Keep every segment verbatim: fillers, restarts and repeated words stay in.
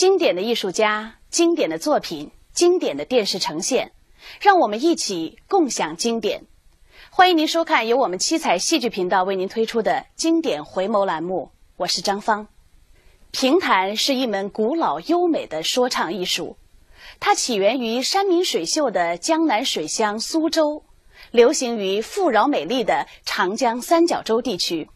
经典的艺术家，经典的作品，经典的电视呈现，让我们一起共享经典。欢迎您收看由我们七彩戏剧频道为您推出的经典回眸栏目，我是张芳。评弹是一门古老优美的说唱艺术，它起源于山明水秀的江南水乡苏州，流行于富饶美丽的长江三角洲地区。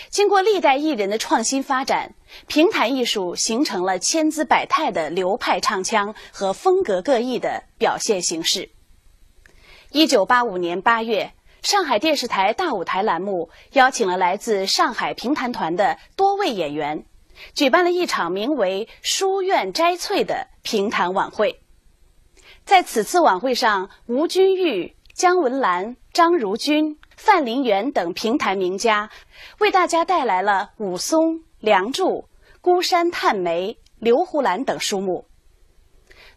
经过历代艺人的创新发展，评弹艺术形成了千姿百态的流派唱腔和风格各异的表现形式。一九八五年八月，上海电视台大舞台栏目邀请了来自上海评弹团的多位演员，举办了一场名为《书院摘翠》的评弹晚会。在此次晚会上，吴君玉、姜文兰、张如君、范林元等评弹名家为大家带来了《武松》《梁祝》《孤山探梅》《刘胡兰》等书目。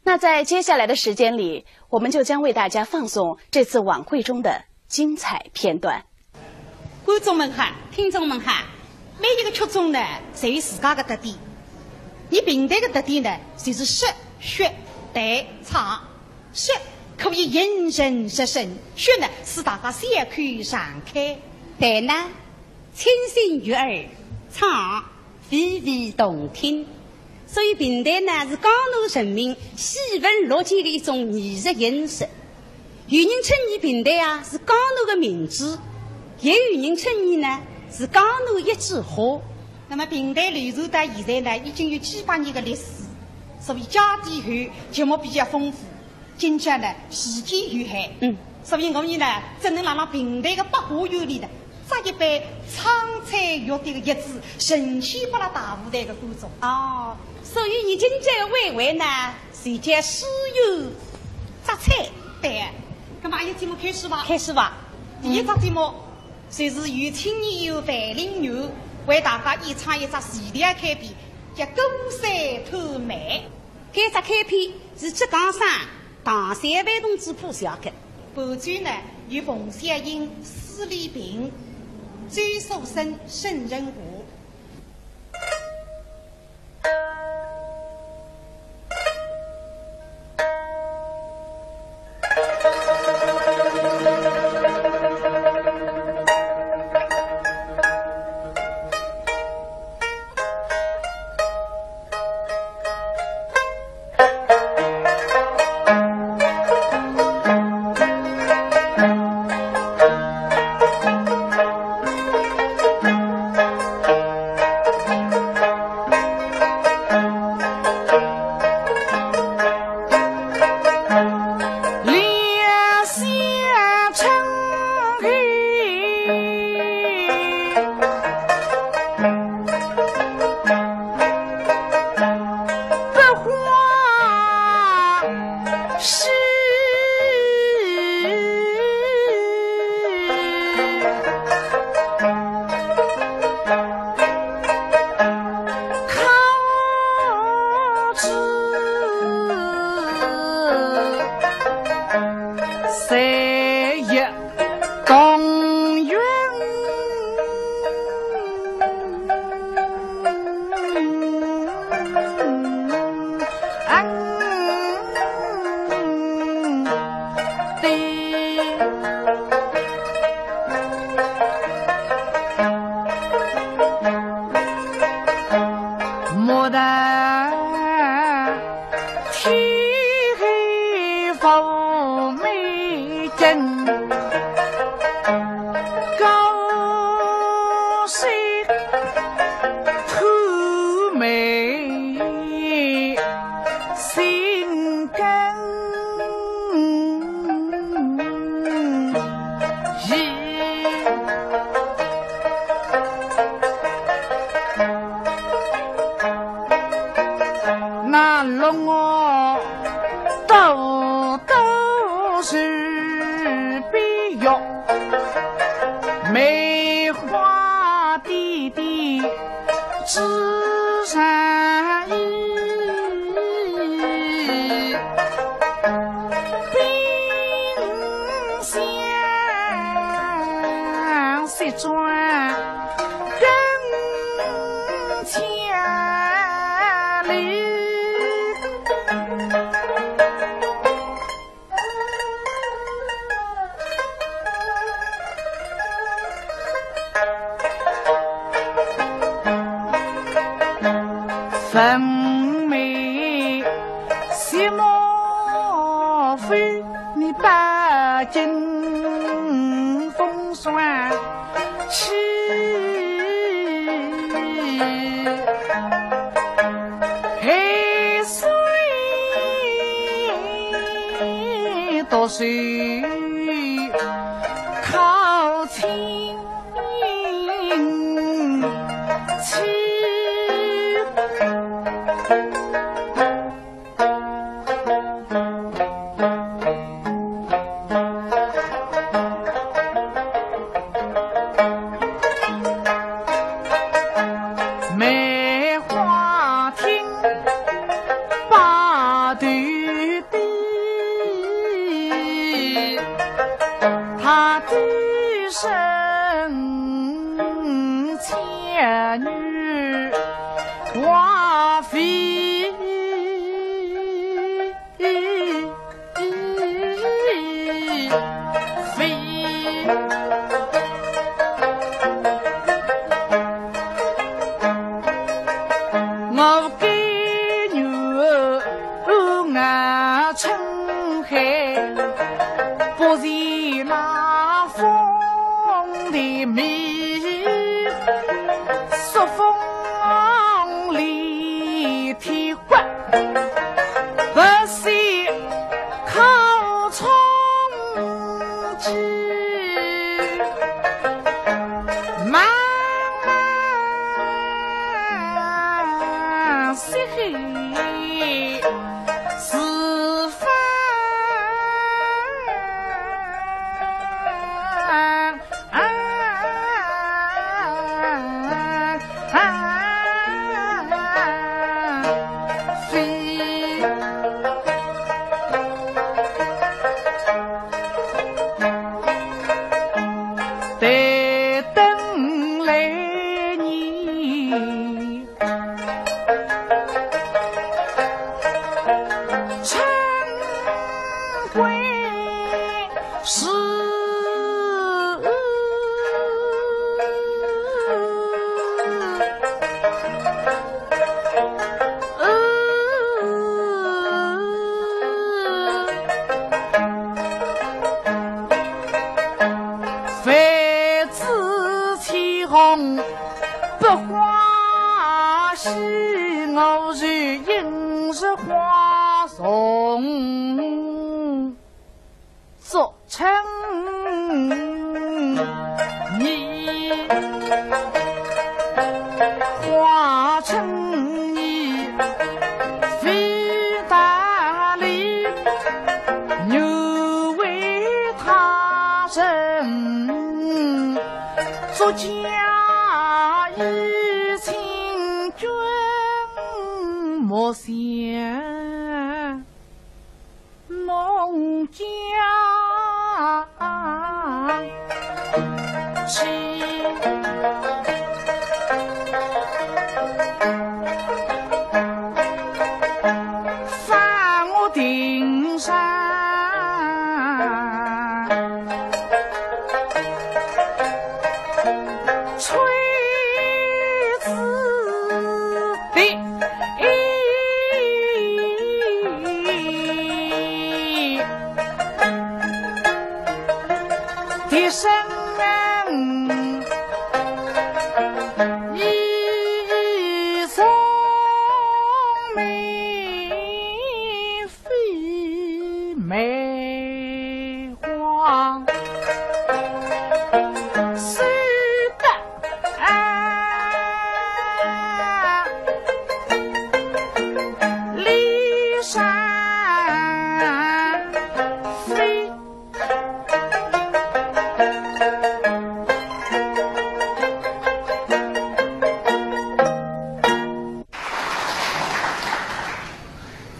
那在接下来的时间里，我们就将为大家放送这次晚会中的精彩片段。 观众们好，听众们好，每一个曲种呢，侪有自家个特点。而评弹个特点呢，就是说、学、弹、唱。说可以引人入胜，学呢，使大家笑口常开。弹呢，清新悦耳，唱 娓娓动听。所以评弹呢，是江南人民喜闻乐见的一种艺术形式。有人称伊评弹啊，是江南的民族；也有人称伊呢，是江南一枝花。那么评弹流传到现在呢，已经有几百年的历史，所以家底厚，节目比较丰富。 今朝呢，时间有限，嗯。所以我们呢，只能辣辣评弹个百花园里呢，摘一班唱吹乐队个叶子，呈现拨辣大舞台个观众。哦，所以你今朝个晚会呢，是叫书院摘翠。对。那么阿有节目开始吧？开始吧。第一只节目，就是有请演员范林元为大家演唱一只徐调开篇，叫《孤山探梅》。 该只开篇是浙江省唐山范同志谱写的。伴奏呢，有冯小英、施丽萍、周树生、沈仁华。本美什么非你北京风霜起，黑水多水靠清。 梅花厅，八对比，他的身前女华妃。 我给女儿啊称海，不是那风的迷，朔风里天 不是靠冲击，慢慢洗黑是分。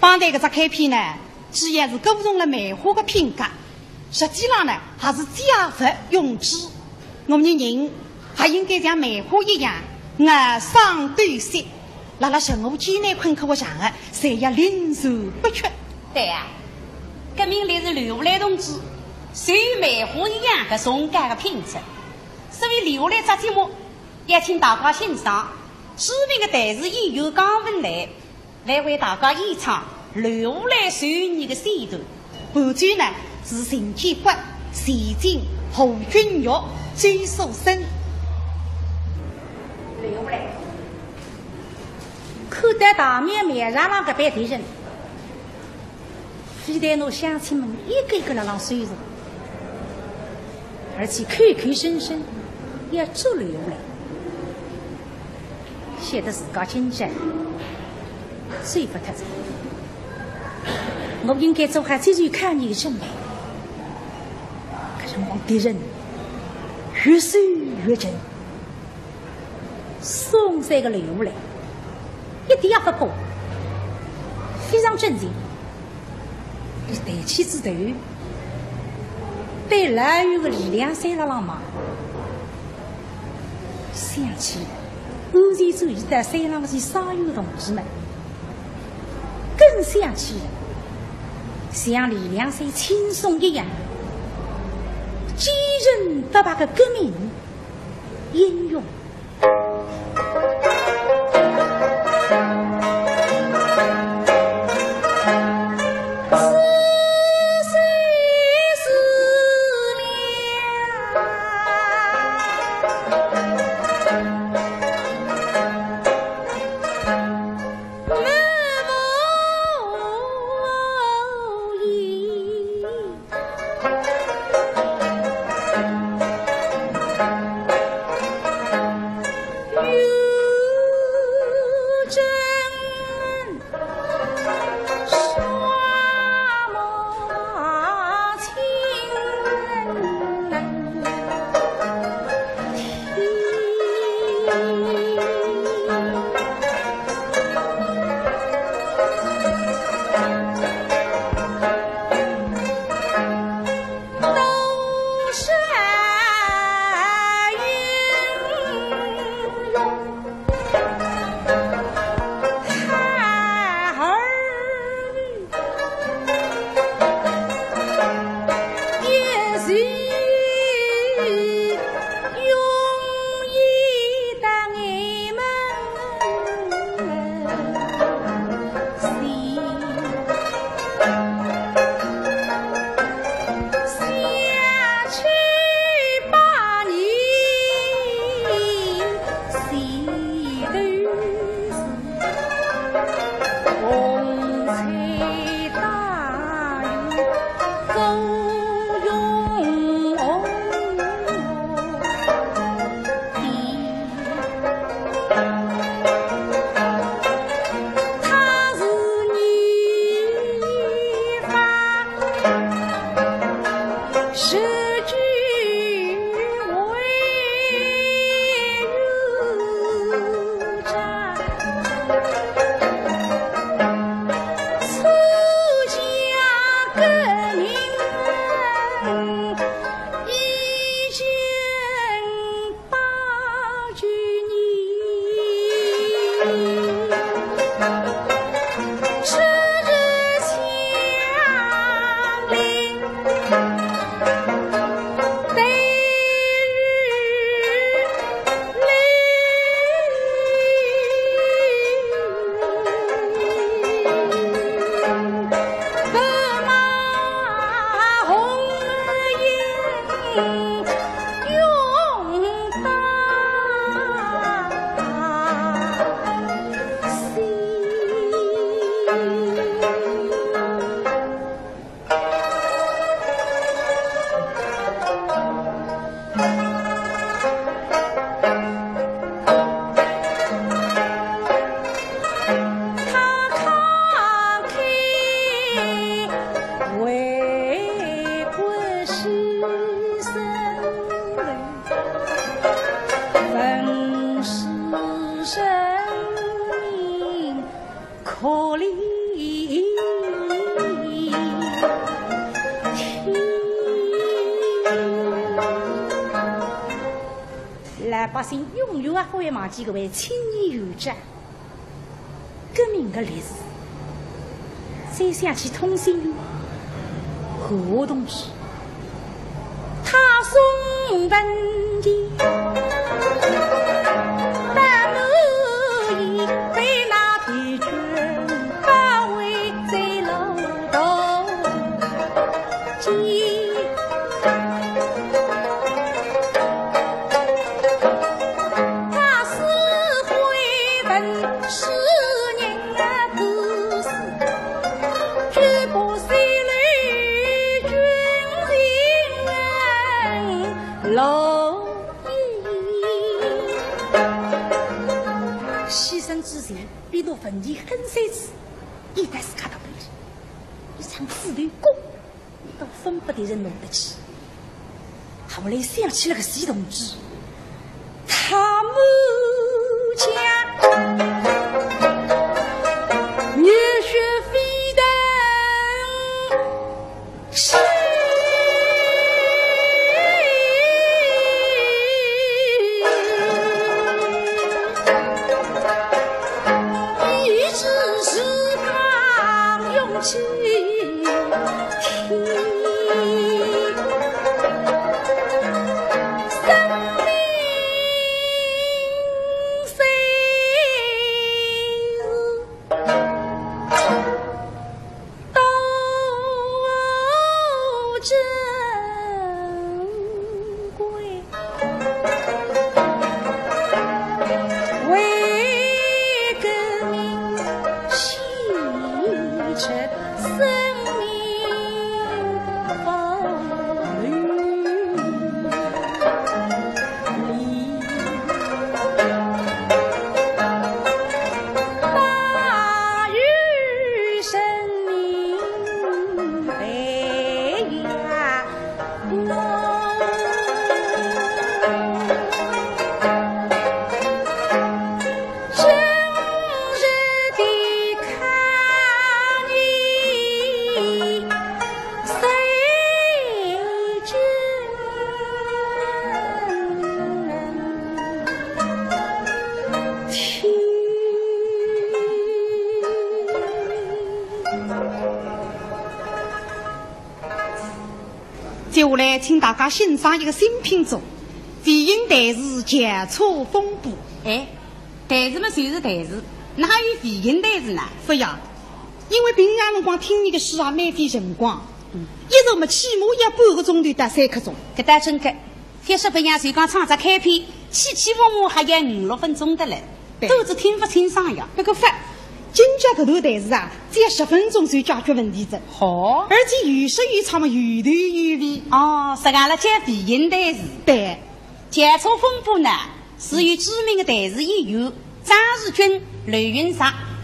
方才搿只开篇呢，主要是歌颂了梅花的品格，实际上呢，还是借物用主。我们人还应该像梅花一样，昂首挺胸，辣辣任何艰难困苦的场合，侪要临危不屈。对啊，革命烈士留下来同志，就有梅花一样的崇高的品质。所以留下来这节目，也请大家欣赏。著名的弹词演员姜文来，来为大家演唱《留下来》这个戏段。伴奏呢是邢建国、钱进、胡君玉、周树生。留下来。看到大面面上浪搿班敌人， 非但拿乡亲们一个一个辣浪收拾，而且口口声声要捉留下来，显得自家今朝走勿脱哉。我应该做好接受考验的准备。搿辰光敌人越收越紧。 松散个留下来，一点也勿怕，非常镇静。伊抬起仔头，对老远个李良山辣浪望，想起我前转移到山浪去伤员同志们，更想起像李良山亲兄一样，坚韧不拔个革命 英雄。老百姓永远也勿会忘记搿位青年学者，革命个烈士。再想起通信员何同志，他送文件到我文艺很三子，一旦自家到背后，一场猪头功，到分拨敌人弄得去。后来想起了个死同志，他们家热血沸腾。 接下来，请大家欣赏一个新品种，微型弹词《轿车风波》。哎，弹词嘛，就是弹词，哪有微型弹词呢？勿呀，因为平常辰光听倷个书啊，蛮费辰光，一直么起码要半个钟头到三刻钟。搿倒真个，覅说别样，就讲唱只开篇，起起伏伏还要五六分钟得嘞。 对。都是听勿清爽呀。搿个勿，今朝搿段弹词啊，只要十分钟就解决问题哉。好。而且有说有唱嘛，有头有尾。哦，实梗了叫微型弹词。对。《轿车风波》呢，是由著名的弹词演员张树君、刘云石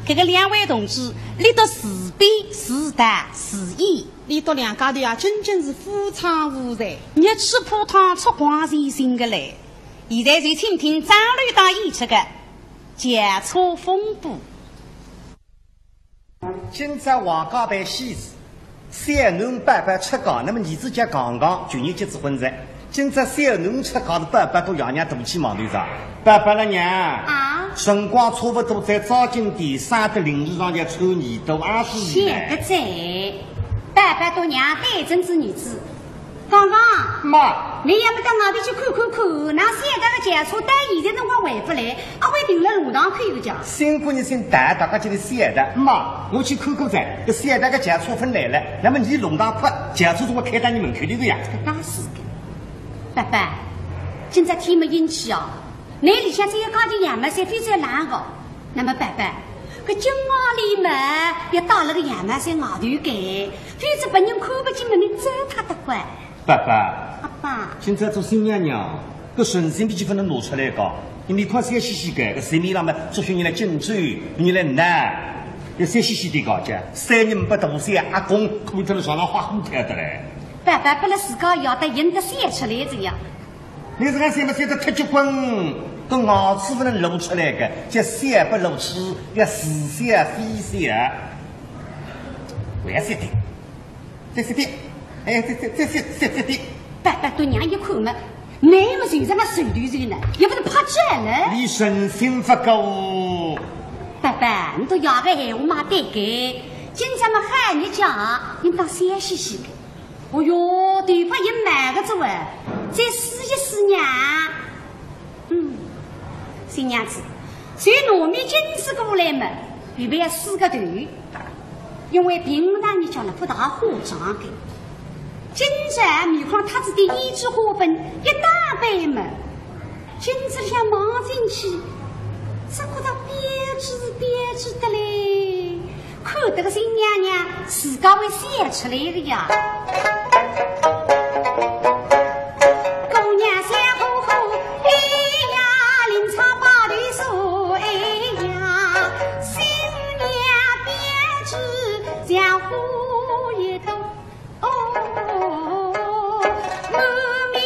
搿个两位同志，俚笃自编自导自演。俚笃两家头啊，真正是夫唱妇随。热气扑堂，出光全新个嘞。 现在就请听张刘导演出个《轿车风波》。今朝王家办喜事，小囡宝宝出嫁，那么儿子叫刚刚，去年结仔婚哉。今朝小囡出嫁是宝宝到爷娘大气望头上，宝宝了娘。啊？辰光差勿多哉，抓紧点，省得临时上就穿耳朵啊，是晓得哉。宝宝到娘对准仔儿子， 刚刚，妈。倷要么到外头去看看看，哪晓得个轿车到现在辰光还勿来，阿会停了弄堂口个讲。新姑娘新大，大家叫俚晓得。妈，我去看看哉，搿晓得个轿车勿来了，那么倷弄堂快，轿车总归开到倷门口头个呀。搿倒是个。爸爸，今朝天么阴气哦，倷里向只有加件羊毛衫，非常冷个。那么爸爸，搿今夜里么要带了个羊毛衫外头盖， 否则别人看勿见么，倷糟蹋得快。爸爸，阿爸，今朝做新娘娘，搿神经病就勿能拿出来讲。倷面孔笑嘻嘻个，搿神面浪么，作兴人来敬酒，人来闹，要笑嘻嘻点讲讲。三年没大小，阿公看脱了上浪花火开得来。爸爸拨了自家要得，应得笑出来个呀。 倷自家笑么笑得忒结棍，搿牙齿勿能露出来个，叫笑勿露齿，要似笑非笑。我要笑点，再笑点，哎，再再再笑笑笑点。爸爸对娘一看嘛，倷么就像那瘦头人呢，也勿是拍照了。倷神经勿过。爸爸，倷笃爷个闲话嘛对个，今朝么好日脚，应当笑嘻嘻个。 哦哟，头发也蛮个子喂，再试一试呢。嗯，新娘子，就糯米金子过来嘛，预备要梳个头，因为平常日脚呢勿大化妆个。今朝面孔擦仔点胭脂花粉，一打扮嘛，镜子里向望进去，只觉得标致标致得嘞。 看得个新娘娘自家会笑出来个呀。姑娘笑呵呵，哎呀，临窗抱头说，哎呀，新一道，哦，满面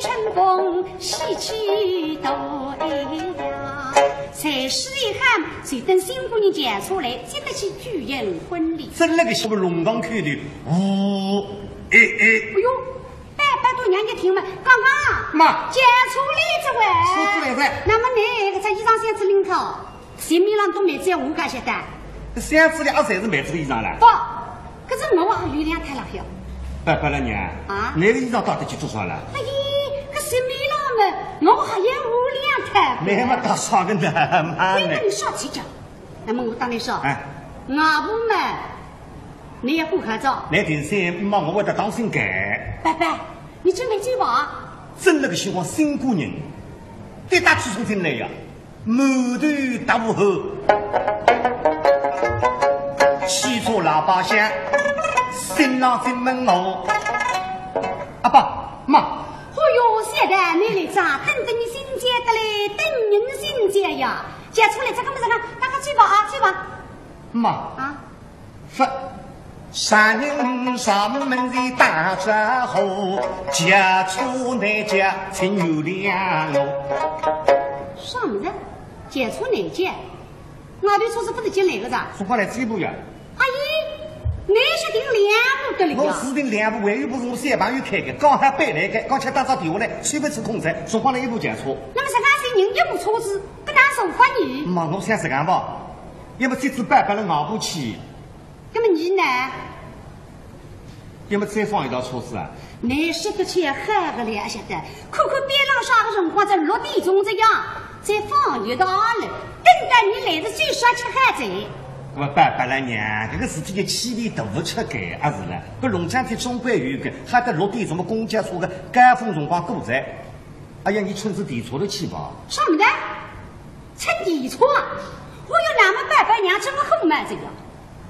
春风喜气多哎呀。随时一喊，就等新姑娘叫出来，接得去举行婚礼。真那个什么龙王口头，呜，哎哎。哎呦， 伯伯大娘一听嘛，刚刚妈，轿车来哉喂。车子来哉。那么倷搿只衣裳箱子拎好，前面浪都没只要我介晓得。箱子里阿侪是没只个衣裳了？不，可是我还有两套了哟。伯伯了娘，啊？倷个衣裳到底去做啥了？哎呀，搿前面浪嘛，我还有两套。倷么搭啥个呢？妈呢？你说起讲，那么我当然说，哎。外婆嘛，你也不合照。倷定心，妈我会得当心个。伯伯， 你准备走吧。真那个辰光新姑娘，跌打起冲进来呀，满头大汗，汽车喇叭响，新郎进门哦。阿爸，妈。哦哟，现在你来咋？等等你新姐的嘞，等人新姐呀。叫出来，这个么这个，大家走吧啊，走吧。妈。啊？ 不，啥人上门前打招呼，轿车难叫请原谅哦。啥么子？轿车难叫？外头车子不是进来个啥？辰光来这一步呀。阿姨，你是停两步的了呀？我是停两步，还有不是我小朋友开的，刚才背来的，刚才打只电话来，吹不出空子，辰光来一部轿车。那么实在是人一部车子，不打手法呢？嘛，我想实梗吧，要么这次拜拜了外婆去， 那么你呢？要么再放一道车子啊？你说得起好个了，晓得？看看边浪啥个辰光，才六点钟这样，再放一道了。等到你来了，最少吃好哉。那么拜拜了娘，这个事体就气力都不出个，啊是了。不弄僵天总归有个，还得六点钟么公交车个高峰辰光过哉。哎呀，你乘仔电车头去吧。啥么子？ 乘电车啊？我有那么拜拜娘这么厚么子呀？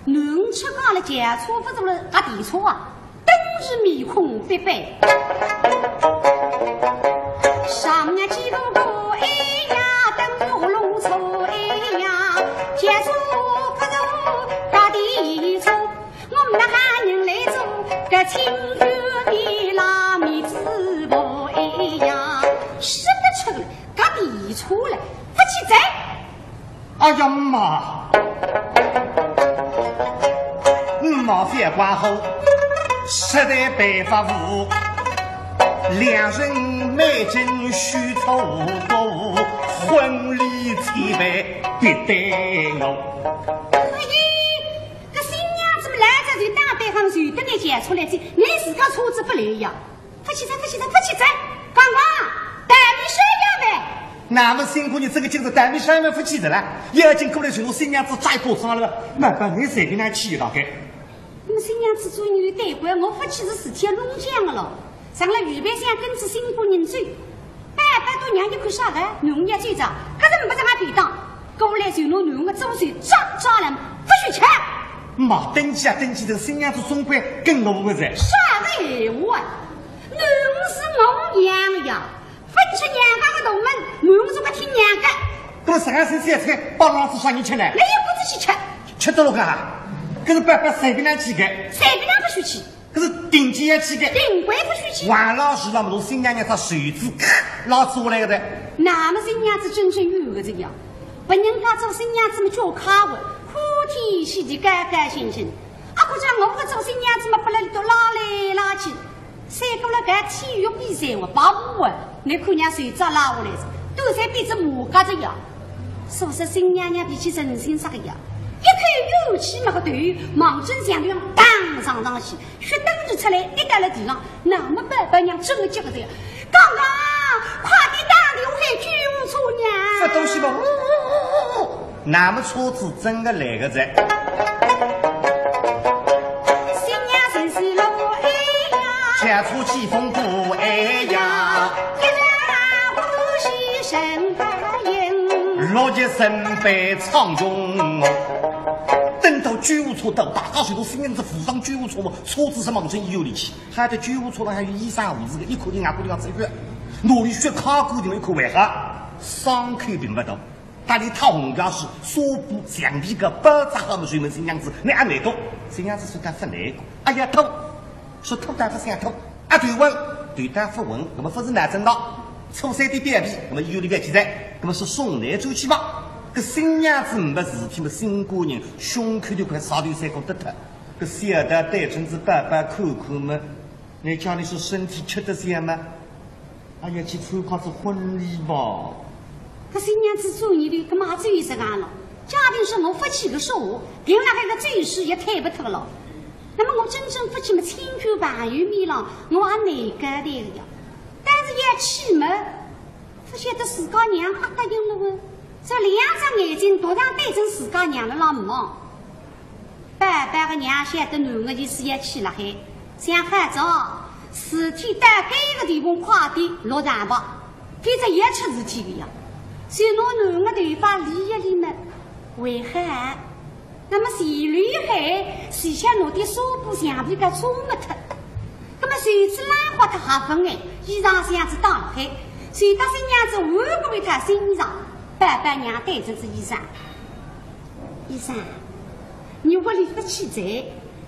囡儿吃讲了轿车不坐了搭电车啊？都是面孔白白。上面几个个哎呀，等我弄错哎呀，轿车不坐搭电车，我们那喊人来坐，搿清远的拉面子婆哎呀，说得出来。 搭电车了，不去哉。哎呀妈！妈，别管好，实在办法无，两人美景须凑合，婚礼千万别耽误。哎呀，搿新娘子么来哉，就打扮好，就等倷轿车来哉，倷自家车子不来呀？ 不去哉，不去哉，不去哉，刚刚，大米烧要饭。那么新姑娘这个劲子，大米烧饭不去的了，要紧过来就拿新娘子抓一把上来了，那把你随便哪去一道去。那么新娘子做人有点怪，我不去是事体要弄僵的了。上了预备箱跟仔新姑娘走，拜拜大娘一看啥个，侬也走着，可是没啥个抵挡，过来就拿侬个左手抓抓了，不许吃。妈，登记啊，登记，这个新娘子总归跟我不会噻。啥个闲话啊？ 囡儿是我养的呀，分出娘家的大门，囡儿是不听娘的。那么实梗事体，把老子啥人吃呢？那也不仔细吃。吃得落个哈？可是拜拜随便哪去个？随便哪不许去？可是定期要去个？定规不许去。王老师那么多新娘娘她手指，老子我来个的。那么新娘子真正有个这样，本人家做新娘子么叫卡文，欢天喜地，高高兴兴。啊，可是我个做新娘子么，不来都拉来拉去。 赛过了搿体育比赛，我跑步啊，你看人家手指拉下来，都在比着马甲子呀。说是新娘娘脾气真心啥个呀，一口怨气没个头，望准墙头上当撞上去，血灯就出来，跌到了地上，那么拜拜娘真的急个呀，刚刚快点打电话喊救护车娘。这东西嘛，呜呜呜呜呜。 那么车子真的来个哉。新娘新喜乐哎呀，轿车起风波哎呀，一阵欢喜声大应，六级神杯唱穷哦。等到救护车到，大家全都新娘子扶上救护车嘛，车子是望准医院里去，还得救护车上还有医生护士的，一看见外婆的样子一看，哪里血卡过的一看为啥？伤口并不大。搭俚搨红架势，纱布、橡皮搿包扎好么，随门新娘子，倷阿难过？新娘子说：“倒勿难过。”“哎呀，吐！”说：“吐倒勿想吐。”“啊，头昏？”“头倒勿昏。”“搿么勿是脑震荡，错三点表皮，搿么医院里覅去哉。”“搿么说送倷转去吧。”搿新娘子没事体么，新官人胸口头块石头山高得脱。搿小道对准仔伯伯看看么， 倷家里说身体吃得消吗？“哎呀，去参加仔婚礼吧。”搿新娘子转念头，搿么也只有实梗了。假定说我勿去个说话，定辣海个走势也推勿脱了。那么我真正勿去么，亲眷朋友面浪，我也难交代个呀。但是要去么，勿晓得自家娘阿答应了哦。这两只眼睛独上对准自家娘了浪望。 伯伯个娘晓得囡儿意思要去辣海，想好仔，事体到搿个地步快点落场吧，否则要出事体个呀。就拿囡儿头发理一理么，还好。那么前头一海，前向拿点纱布、橡皮搿遮没脱。那么袖子拉花脱还勿碍，衣裳箱子打辣海，就搭新娘子换过一套新衣裳，伯伯娘对准仔医生。 “医生，倷屋里勿去哉，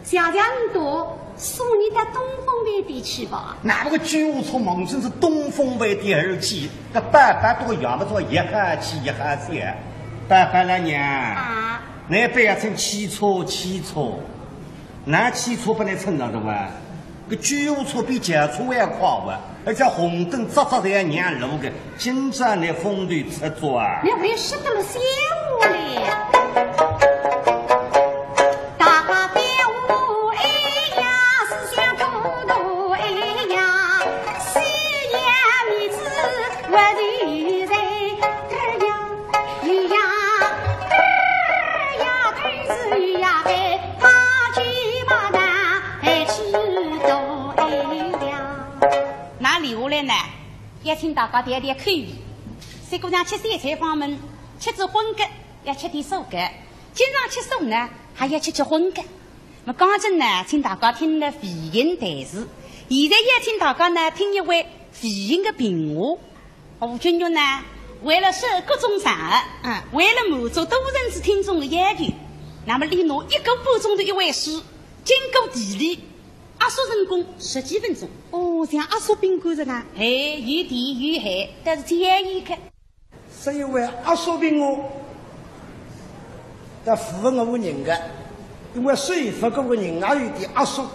谢谢倷多，送倷到东风饭店去吧。”“哪能个救护车望准仔东风饭店而去？搿伯伯笃要么做一下去一下去。”“伯伯老娘，啊？”“倷勿要乘汽车，汽车，㑚汽车拨倷乘着的哇？ 搿救护车比轿车还要快活，而且红灯着着侪要让路个，今朝倷风头出足啊！”“倷还有说得了笑话嘞？”“大家别无哎呀，是想糊涂哎呀，西洋面子我的人哎呀，哎呀，哎呀，哎呀，哎呀，哎。”㑚留下来呢，要请大家调调口味。像我像吃小菜方面，吃仔荤个，要吃点素个；经常吃素呢，还要吃吃荤个。那么刚正呢，请大家听了飞行谈书，现在要请大家呢，听一位飞行的评话。 吴君玉呢，为了说各种场合，嗯，为了满足多层次听众的要求，那么俚拿一个半钟头一回书，经过提炼，压缩成功十几分钟。哦，像压缩饼干实梗。哎，有甜有咸，但是甜一个。所以为压缩饼哦，要符合我人个，因为水勿够个人也有点压缩。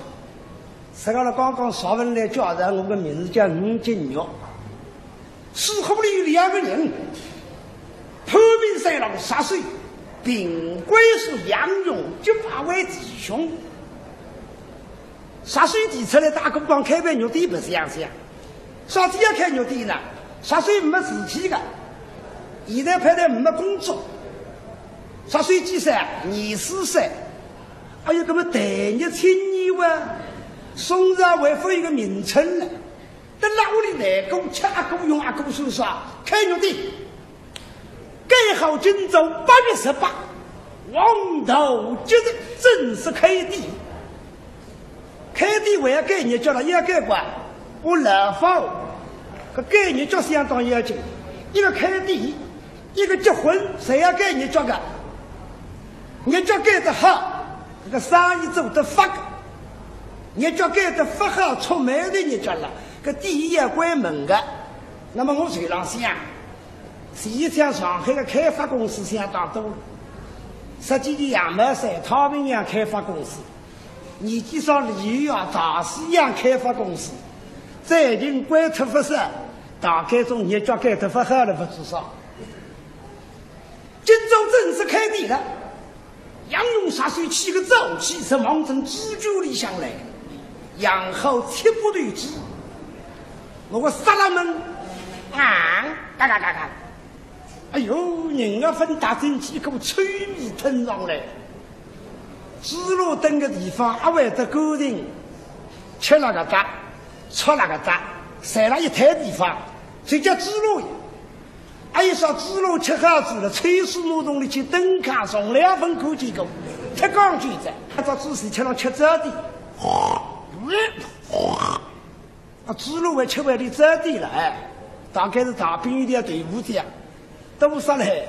实梗了，刚刚上文来介绍，我个名字叫吴君玉。 水浒里有两个人，潘平三郎石秀，并归是杨勇结拜为弟兄。石秀提出来打个光开爿肉店白相相，啥体要开肉店呢？石秀没事体个，现在派头没工作。石秀几岁啊？廿四岁。哎哟，搿么待业青年哇，宋朝还勿有个名称呢。 等辣屋里来过吃阿哥用阿哥手烧，开肉店。改好今朝八月十八，黄道吉日，正式开店。开店还要改日脚了，要改个，我老法哦，搿改日脚相当要紧。一个开店，一个结婚，侪要改日脚个。日脚改得好，搿个生意做得发个。 日脚改得勿好，出霉个日脚了，搿店要关门个。那么我就辣浪想，前一天上海个开发公司相当多，实际上羊毛衫、太平洋开发公司，年纪上李友啊、大西洋开发公司，最近关脱勿少，大概种日脚改得勿好了，勿知啥。今朝正式开店了。 杨勇石秀起个早，起身望准猪圈里向来，养好七八头猪。我个杀辣门，啊，嘎嘎嘎嘎。哎哟，人家勿搭进去，一股臭味腾上来。猪猡蹲个地方，阿会得干净，吃了个搭，穿了个搭，晒了一滩地方，就叫猪猡。 还有啥猪猡吃好仔了，抽水马桶里去蹲炕，从来勿看见过，忒讲究哉。搿只猪是吃了吃早点，啊，猪猡还吃碗里早点了，哎，大概是大饼一条豆腐浆，多少嘞？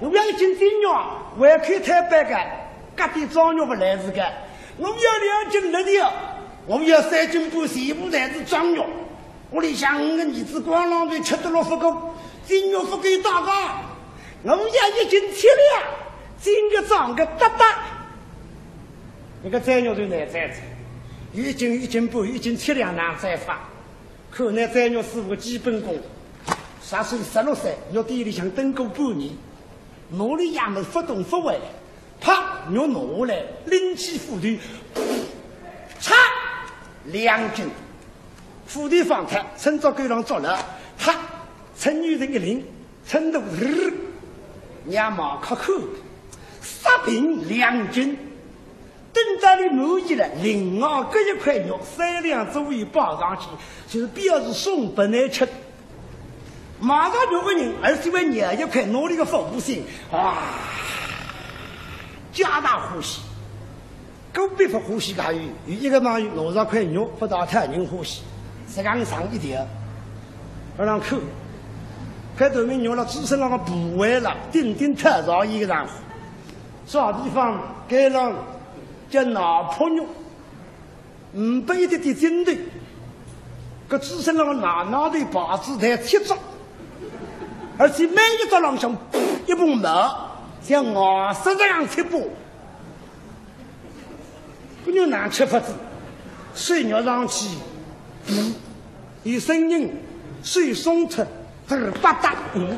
我要一斤精肉，胃口太白个，搿点壮肉勿来事个。我要两斤肋条，我要三斤半全部侪是壮肉。屋里向五个儿子光浪费吃得落勿够，精肉勿够打个。我要一斤七两，精个壮个搭搭。搿个宰肉就难宰哉，有一斤、一斤半、一斤七两哪能宰法？ 看拿宰肉师傅个基本功，啥人十六岁，肉店里向蹲过半年，拿里爷们勿动勿为，啪，肉拿下来，拎起斧头，嚓，两斤，斧头放脱，趁早够浪捉了，啪，趁牛人一拎，趁头日，让马克看，杀平两斤。 等到伊满意了，另外搿一块肉三两左右摆上去，就是表示送拨倷吃。马上有个人，而且还捏一块，拿里个服务性，哇，皆大欢喜。个别勿欢喜个还有，有一个朋友拿着块肉，勿大讨人欢喜，实梗长一条，勿让看，块头面肉了，猪身浪个部位了，顶顶讨上一个然后。 啥地方？该浪叫脑破肉，呒不一点点筋头，搿猪身浪个脑脑头排子才七只，而且每一只浪向噗一蓬毛，像牙刷一样切薄。搿肉哪吃法子？手捏上去，噗，有声音，手松脱， 嘚儿吧嗒，嗯，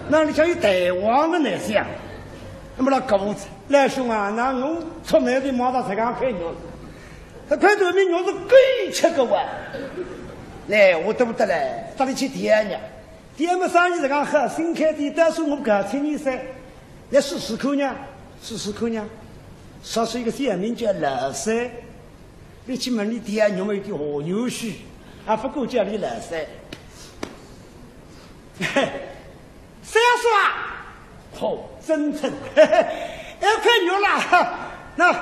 那里向有弹簧个呢，想。那么老哥，老兄啊，那我出门的马上才刚开肉，搿块头面肉是狗吃个哇。哎，我得不得嘞，到里去店呢？店么生意实梗好，新开店，到时我告诉你噻，来试试看呢，试试看呢。说是一个小名叫老三， 你去问伊店，肉么有点下牛须，啊，勿过叫伊老三。三叔啊，好，真诚，哎，块肉啦，那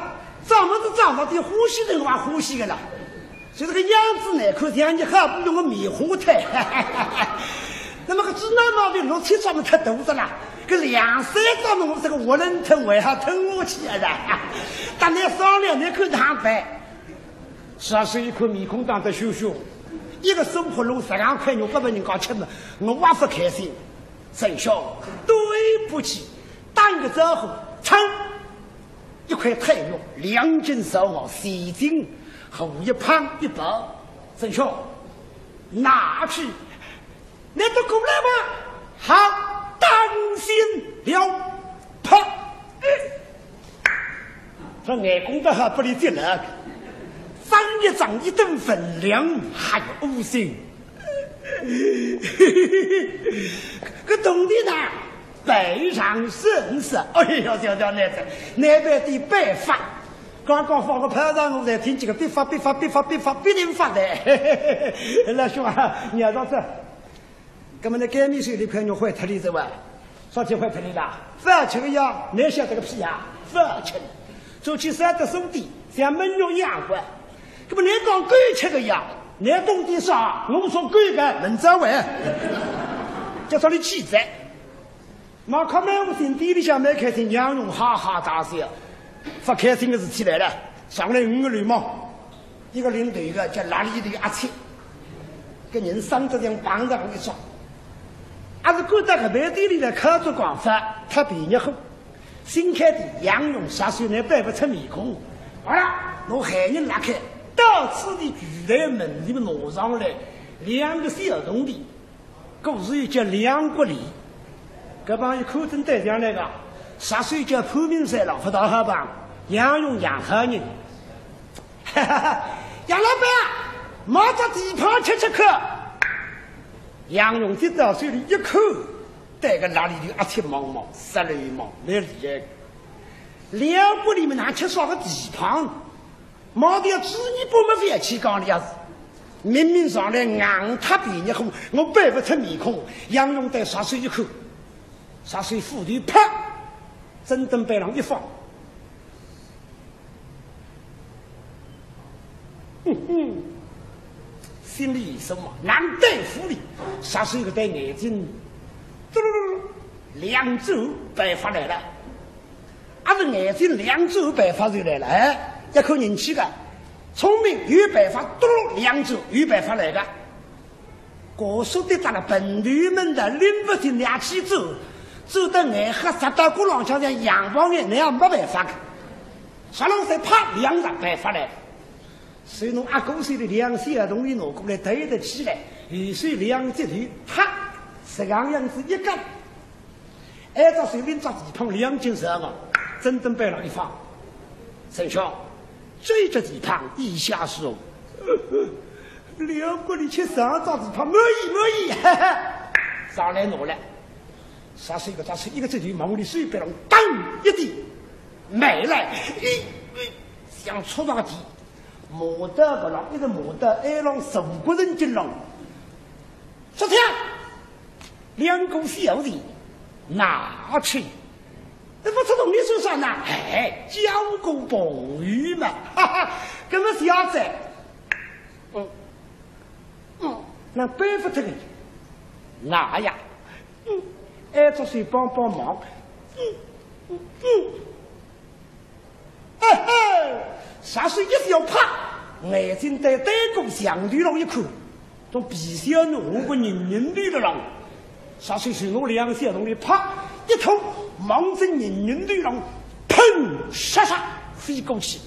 长么子长到底欢喜人还欢喜个啦，就搿个样子难看，像你好不容易棉花胎。那么搿只脑脑皮六七长么太大个啦，搿两三长么我这个活人疼为啥疼我去啊啦？但你商量，你看哪办？ 啥人一看面孔当得凶凶，一个生活路十两块肉拨人家吃么，我也勿开心。陈兄，对不起，打个招呼，噌，一块腿肉，两斤烧熬，四斤，和一胖一薄。陈兄，拿去 你都过来吧，好，当心了，啪！这眼光倒好，拨伊接了，张一张一顿分量，还有五星。搿铜钿呢，摆上身上，哎哟，小小奶子，那边的摆法，刚刚放个炮仗，我才听见个必发必发必发必发必定发的。老兄啊，你要到这。 那么那该面是一块肉坏脱了，是吧？啥体坏脱了啦？勿吃个呀，你晓得个屁呀？勿吃了。做起三只兄弟，像焖肉一样个。那么你讲狗吃个呀，你懂点啥？我说狗个，能咋喂？叫啥你气哉？马克满屋心底里向蛮开心，杨勇哈哈大笑。勿开心个事体来了，上来五个流氓。 一个领头个叫拉里头阿七，搿人生得像棒子一样，还是赶到搿爿店里来靠着讲法，讨便宜货。新开店杨勇啥时候能摆勿出面孔？好了，拿闲人拉开，到此地柜台门里面拿上来，两个小铜钿。 故事又叫两角钿。搿帮一看真对象来个，啥人叫潘明山了，勿大好帮，杨勇杨好人。杨老板啊，买只蹄髈吃吃看。杨勇接到手里一看，对个拉里头阿七望望，十来望，蛮厉害个。两角钿么哪吃啥个蹄髈？ 毛头主意不没饭吃讲的呀是，明明上来硬讨便宜货，我摆勿出面孔，杨勇对啥人一看，啥人斧头啪，正等背上一放。哼哼，心里一酸嘛，难对付哩，啥人个对眼睛，嘟噜噜噜。两转办法来了，阿是眼睛两转办法就来了，哎，要看人气个，聪明有办法，多两转有办法来个。我说的到了本头门的拎勿清两起走，走得眼瞎，直到过浪向像洋房眼那样没办法个。啥人在怕两转办法来？所以侬阿哥手里两小铜钿拿过来，对得起来，右手两只头，啪，这样样子一夹。 哎，搿随便只地方两斤十二，真正背了一方。沈兄，这只地方以下是哦。两个里吃三只地方，满意，满意，哈哈。上来拿来，啥是一个，啥是一个，这就往里水杯上当一滴，买来，一，一，像戳那个地，磨得个了，一直磨得，哎，让十五个人进了。 说听，两个小弟拿去。那不是同你说啥呢？哎，交个朋友嘛，哈哈，搿么小子，嗯，嗯，那背不得个，拿呀，嗯，哎，这是帮帮忙，嗯，嗯，嗯。 嘿嘿，啥事一要怕，眼睛对对过墙头浪一看，从皮箱弄个人人头了浪。啥事是我两小铜钿啪一通，望准人人头浪，砰，唰唰飞过去。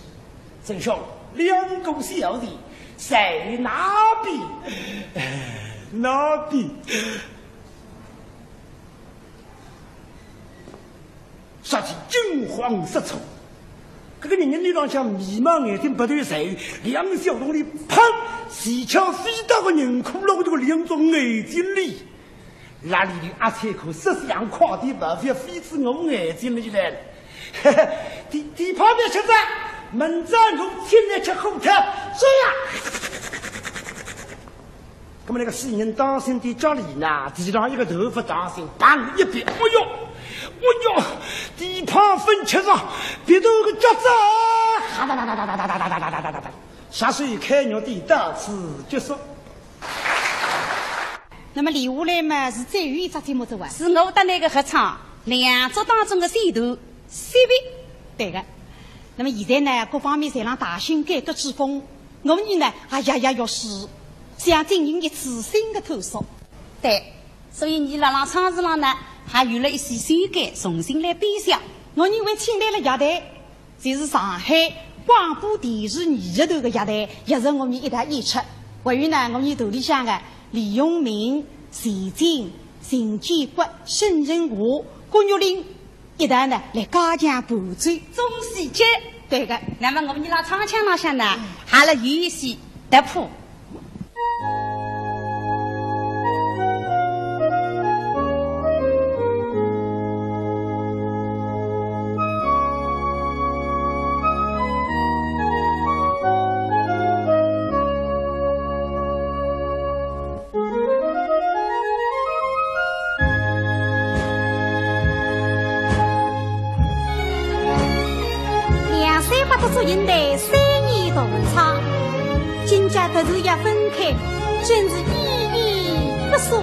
沈兄，两个小弟在哪边？哪边？ 啥体惊慌失措。搿个人人头浪向眉毛眼睛鼻头侪有，两小铜钿，砰，齐巧飞到个人骷髅头个两只眼睛里，那里的阿才可色相快的，勿要飞至我眼睛里来了。嘿嘿，地，地泡面吃着，明朝我请你吃火锅，走呀！ 那么那个死人当心的家里呢，地上一个头发当心，砰一别，哎呦，哎呦，地泡粉吃上，鼻头个夹子，哈哒哒哒哒哒哒哒哒哒哒哒哒，啥时候开肉的到此结束。那么留下来嘛，是最后一只节目做完。是我搭那个合唱，两只当中的选段， 三位，对个。那么现在呢，各方面侪让大兴改革之风，我们呢，哎呀呀，要是想进行一次新的探索。对，所以伲辣辣唱词浪呢，还有了一些修改，重新来编写。我认为请来了乐队，就是上海广播电视艺术团的乐队，也是我们一道演出。还有呢，我们团里向的李永明、钱进、邢建国、沈仁华、郭玉林， 一道呢来加强伴奏。中西结。对个，那么我们伲辣唱腔浪向呢，还来有一些突破。梁山伯搭祝英台三年同窗，今朝突然要分开，真是依依不舍。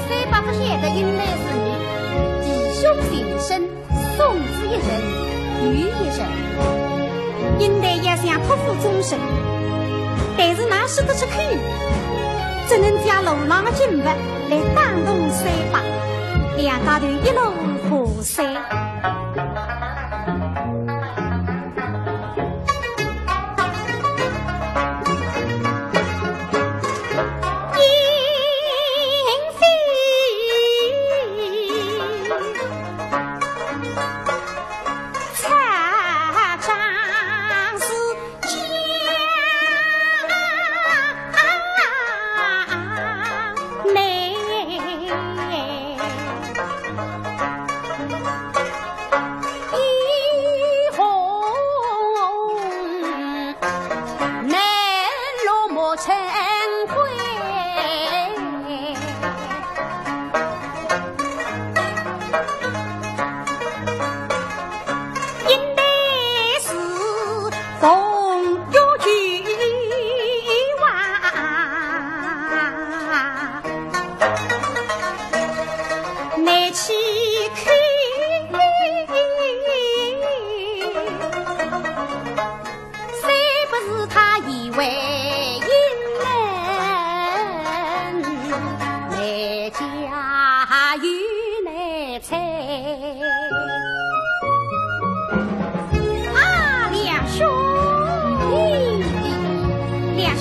三伯勿晓得英台是你，弟兄情深， 送子一人，女一人。英台也想托付终身，但是哪说得出口呢？只能借路浪的景物来打动三伯，两家头一路和善。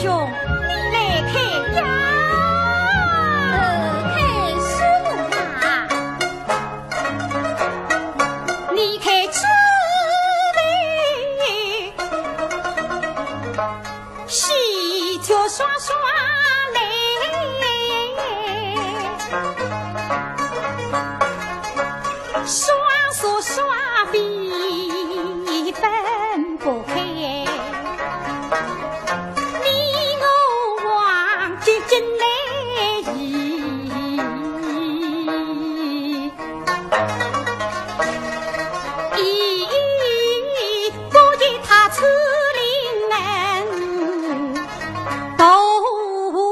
兄，你来看呀。呃，看什么啊？你看这位喜鹊双双来，双宿双飞奔不开。你我望京京来意，不及他出临门，渡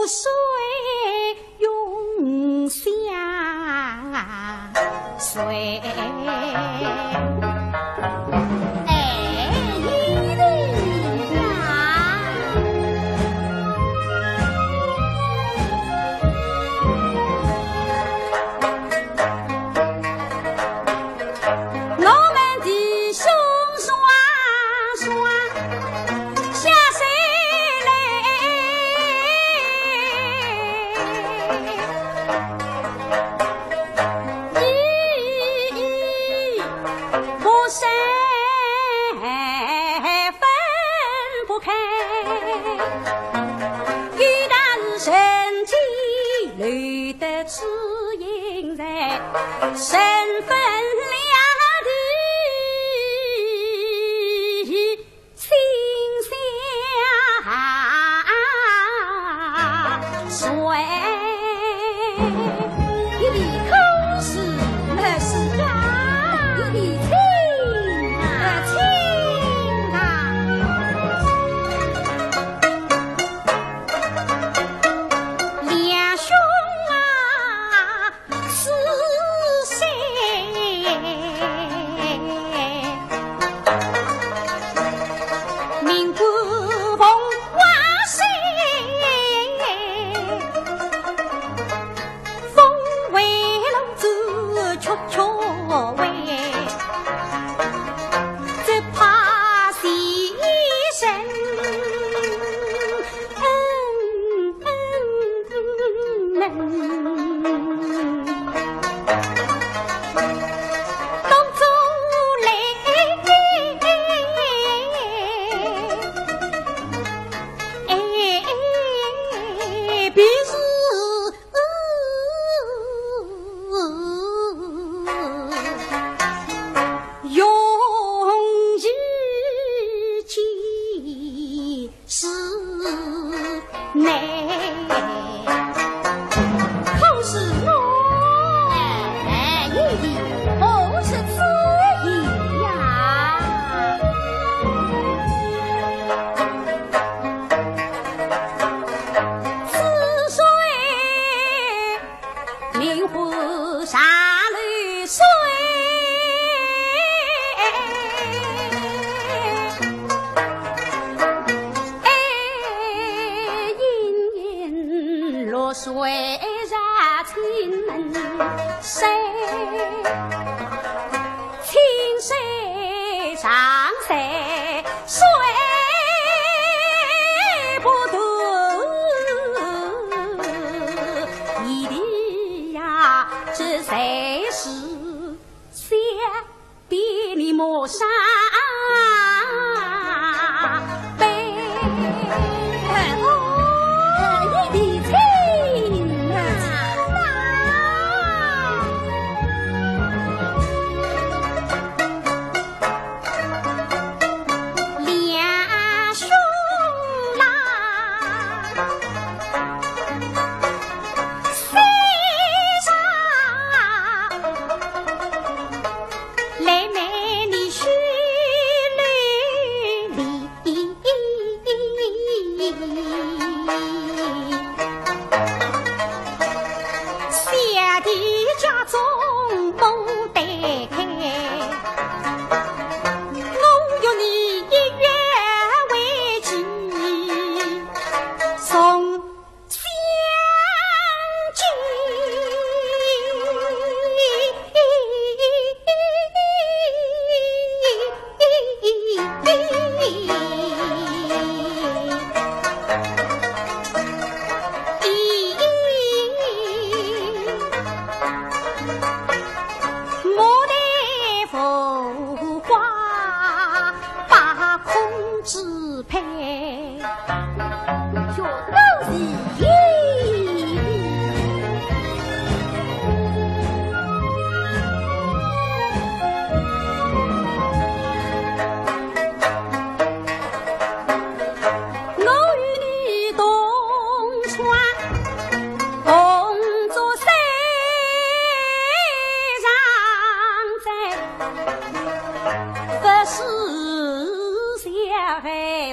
水永相随。哎，你的呀！我们弟兄双双下水来，一不生分不开。有道是人间留得知音人，人分两地心相随。一地空是没事干，一地亲啊，亲啊。两兄啊，是谁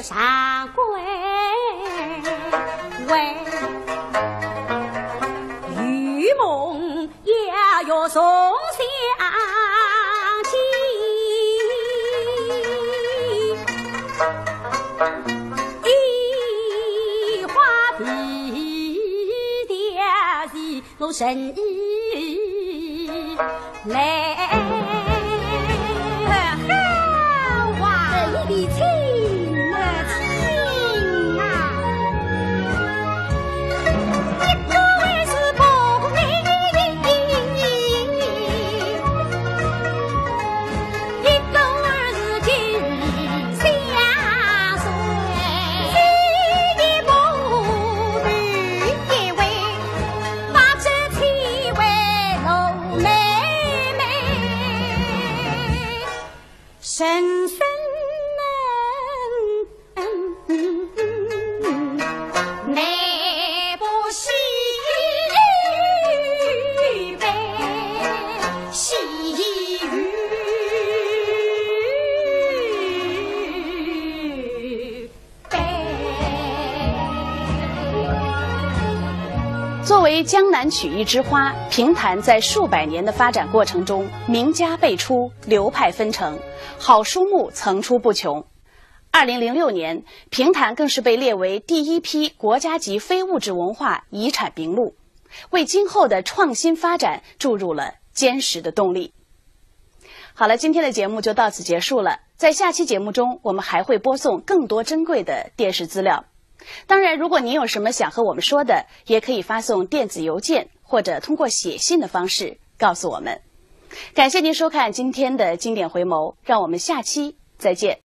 上官为有梦也要重相见，一花皮的是我神意。 来，好啊，一比亲啊，亲啊。一个为是不美，一个为是紧相随，一个不比一位。 八折七位罗妹妹，深深难不喜悲，喜与 作为江南曲艺之花，评弹在数百年的发展过程中，名家辈出，流派纷呈，好书目层出不穷。二零零六年，评弹更是被列为第一批国家级非物质文化遗产名录，为今后的创新发展注入了坚实的动力。好了，今天的节目就到此结束了。在下期节目中，我们还会播送更多珍贵的电视资料。当然，如果您有什么想和我们说的，也可以发送电子邮件或者通过写信的方式告诉我们。感谢您收看今天的经典回眸，让我们下期再见。